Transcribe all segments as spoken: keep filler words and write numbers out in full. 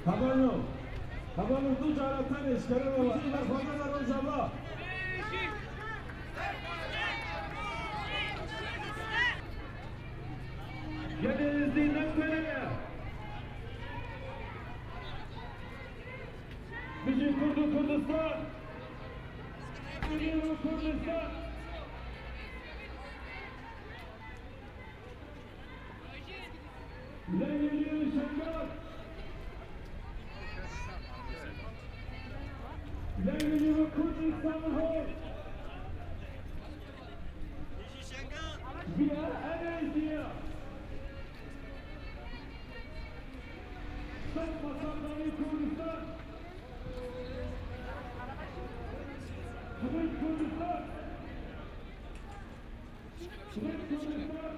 Hevalno, hevalno, du cara tenê ji kerema we. Berxwedana Rojava. Gelê Êzidî ne tenê ye. Bijî Kurd û Kurdistan! Bijî Kurdistan! Lengê Şengal! Lengê Kurdistan ho! Bijî Şengal! Bijî Êzidî! Ser Paşakanê Kurdistan! Kurdistan! Kurdistan!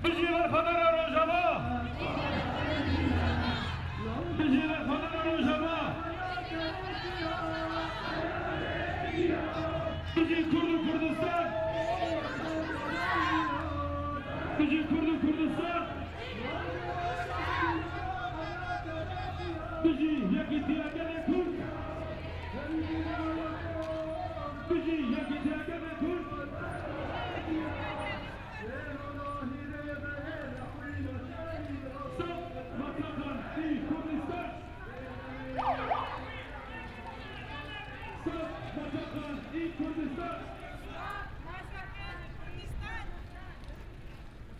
Bijî berxwedana Rojava! Bijî berxwedana Rojava! Bijî Kurd û Kurdistan! Bijî Kurd û Kurdistan! Bijî Yekîtiya Gelê Kurd! Bijî Yekîtiya Gelê Kurd! Sed Bacakan ê Kurdistan! Sed Bacakan ê Kurdistan!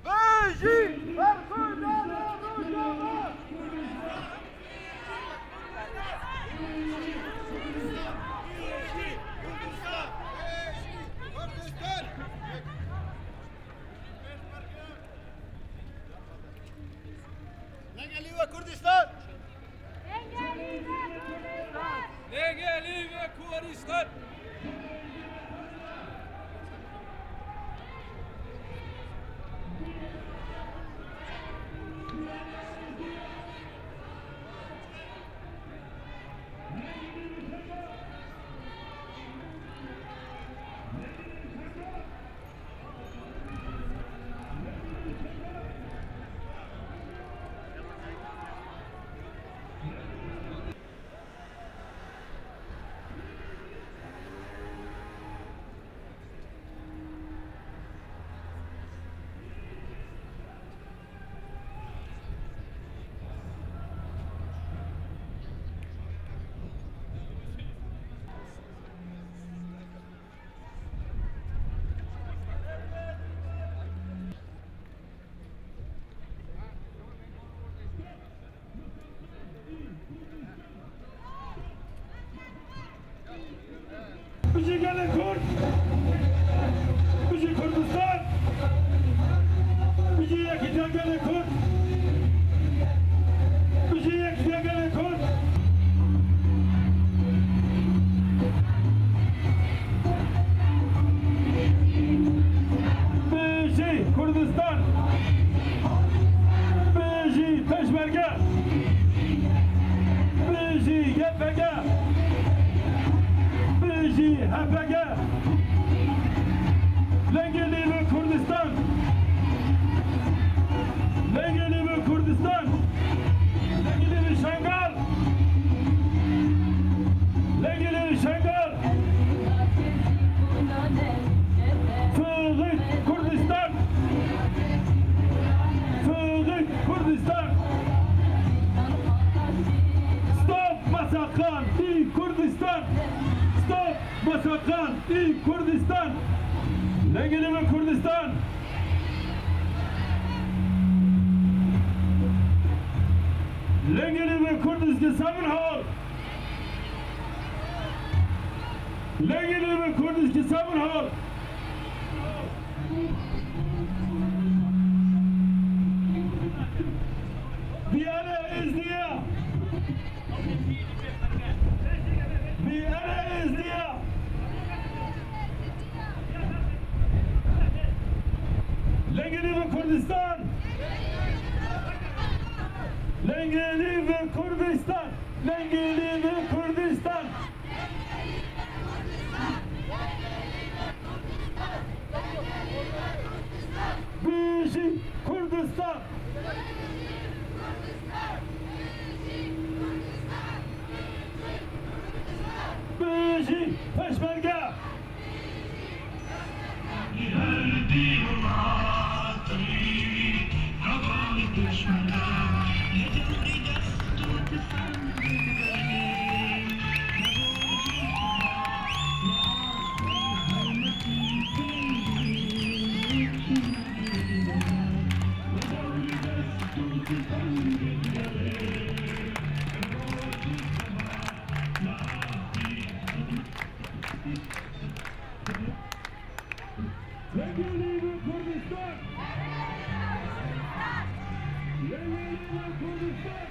Bijî Berxwedana Rojava! Lêgelî we Kurdistan! Lêgelî we Kurdistan! H P G. Bijî H P G. Lengê Lîv û Kurdistan. Lengê Lîv û Kurdistan. Lengê Lîv û Şengal. Lengê Lîv û Şengal. Fiqî Kurdistan. Fiqî Kurdistan. Stop massakran in Kurdistan. Stop massakran in Kurdistan. Lengê Lîv û Kurdistan. Lengê Lîv û Kurdistan seven hol. Lengê Lîv û Kurdistan seven hol. Diyare Êzdiya. Diyare Êzdiya. Lengê Lîv û Kurdistan. Lengê Lîv û Kurdistan. Lengê Lîv û Kurdistan. Bijî Kurdistan! Bijî Pêşmerge! Lengê Lîv û Kurdistan! Lengê Lîv û Kurdistan!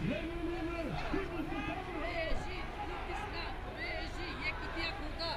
Lengê Lîv û Kurdistan! Yekîtiya Kurda.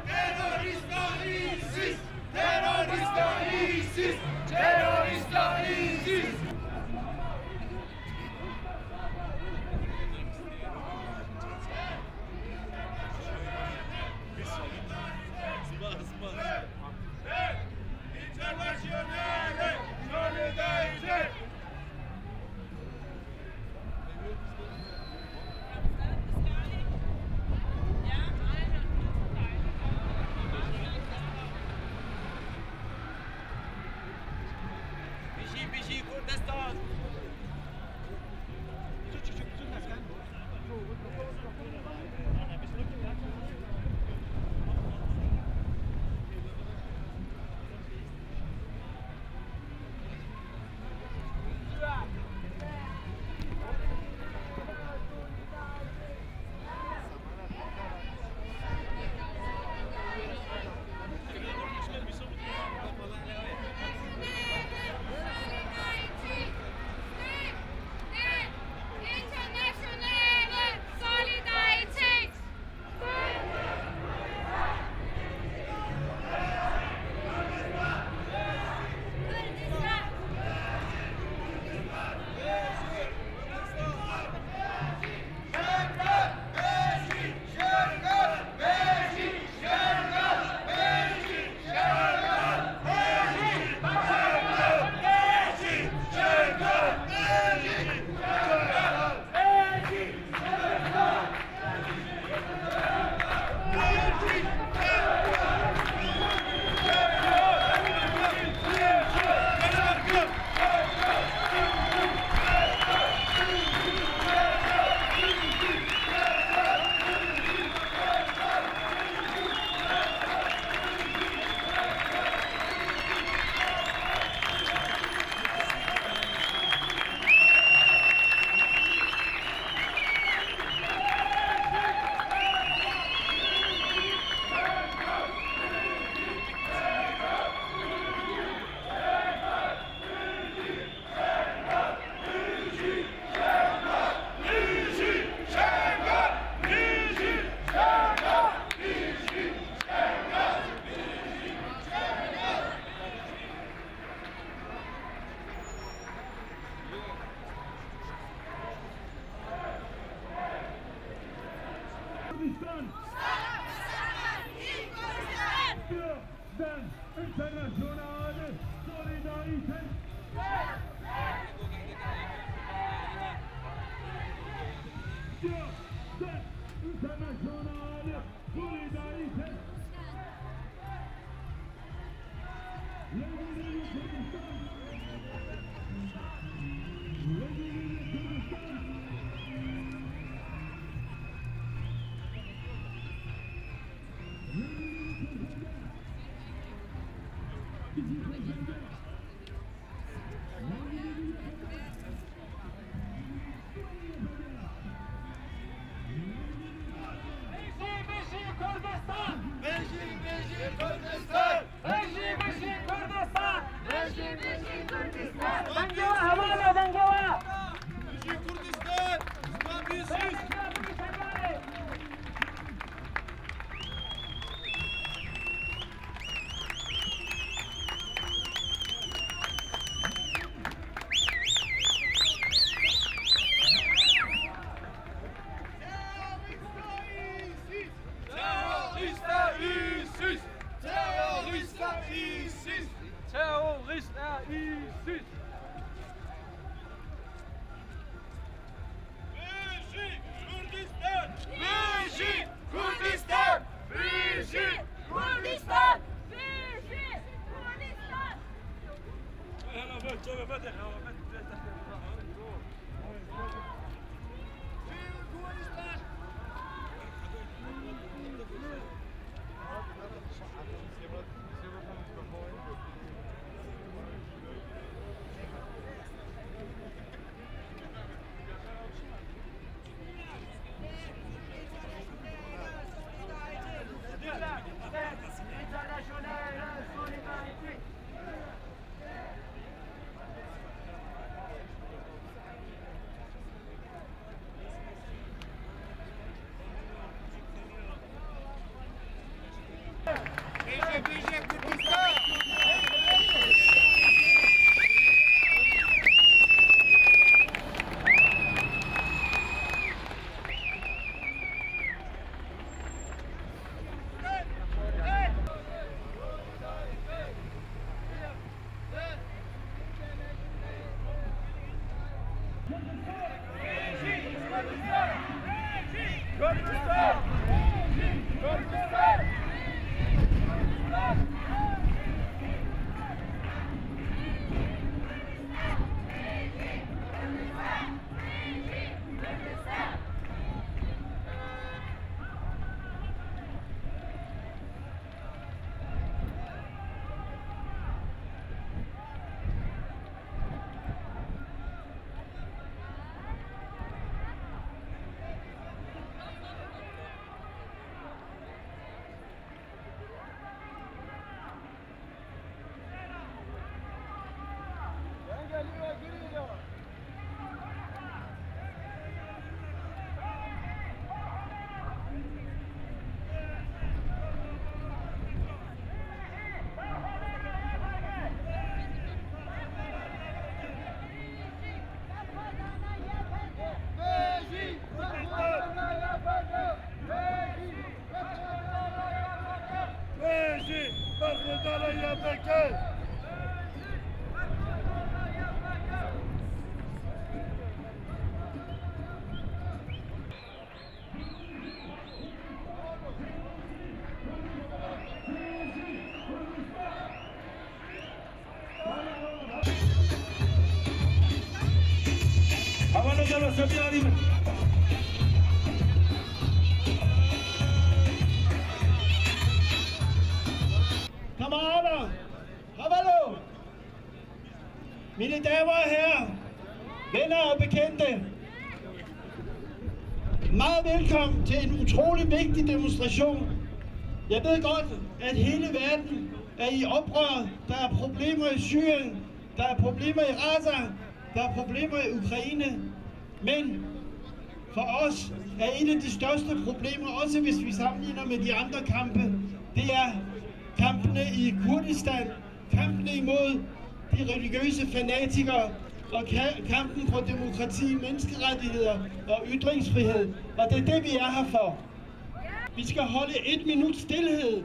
Terrorista ISIS! Terrorista ISIS! Terrorista ISIS! Internazionale solidarietà! Den International Solidarité. Den International Solidarité. Bijî, bijî Kurdistan! Bijî, bijî Kurdistan! Bijî, bijî Kurdistan! Bijî, bijî Kurdistan! Dengê we heval e, dengê we! Bijî Kurdistan! Kurdistan bijî! Terrorista ISIS! Terrorista ISIS! Terrorista ISIS! Bijî Kurdistan! Bijî Kurdistan! Bijî Kurdistan! Bijî Kurdistan! Bijî berxwedana Y P G! Hevalno, gelo se biyarî min. Tamam, hevalno. Hevalno. Mine Dava her, Venner og Bekendte, meget velkommen til en utrolig vigtig demonstration. Jeg ved godt, at hele verden er i oprør. Der er problemer i Syrien, der er problemer i Gaza, der er problemer i Ukraine. Men for os er et af de største problemer, også hvis vi sammenligner med de andre kampe, det er kampene i Kurdistan, kampene imod de religiøse fanatikere og ka-, kampen for demokrati, menneskerettigheder og ytringsfrihed. Og det er det, vi er her for. Vi skal holde et minut stilhed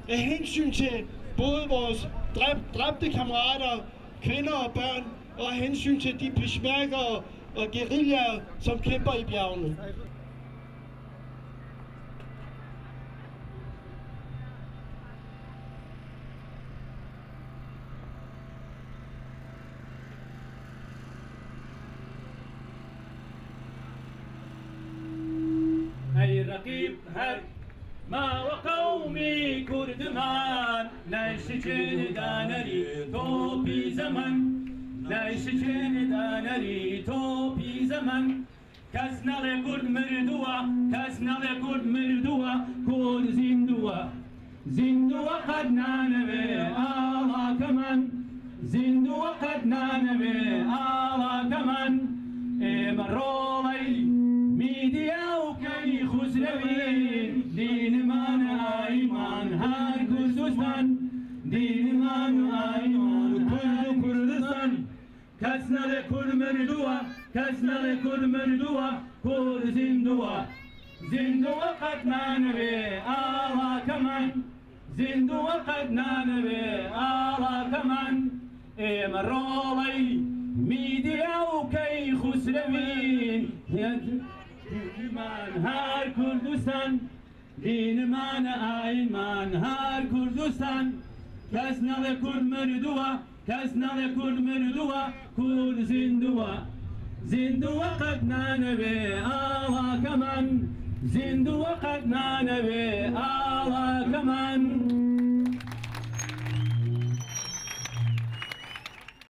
af hensyn til både vores dræb-, dræbte kammerater, kvinder og børn, og af hensyn til de peshmergaer og guerillaer, som kæmper i bjergene. Ey reqîb her ma we qewmî kurdiman, neyşikin danerî topî zeman, neyşikin danerî topî zeman. Kes nalê kurd mirduwa, kes nalê kurd mirduwa, kurd zînduwa. Zînduwa qet nanevê ala keman. Zînduwa qet nanevê ala keman. Ême roley mîdiya û key xusrewî. Dîniman ayman her Kurdistan. Dîniman ayman kurd û Kurdistan. Kes nalê kurd mirduwa, kes nalê kurd mirduwa, kurd zînduwa. Zînduwa qet nanevê ala keman. Zînduwa qet nanevê ala keman. Ême roley mîdiya û key xusrewî. Dîniman her Kurdistan. Dîniman ayman her Kurdistan. Kes nalê kurd mirduwa, kes nalê kurd mirduwa, kurd zînduwa. Zînduwa qet nanevê ala keman. Zînduwa qet nanevê ala keman.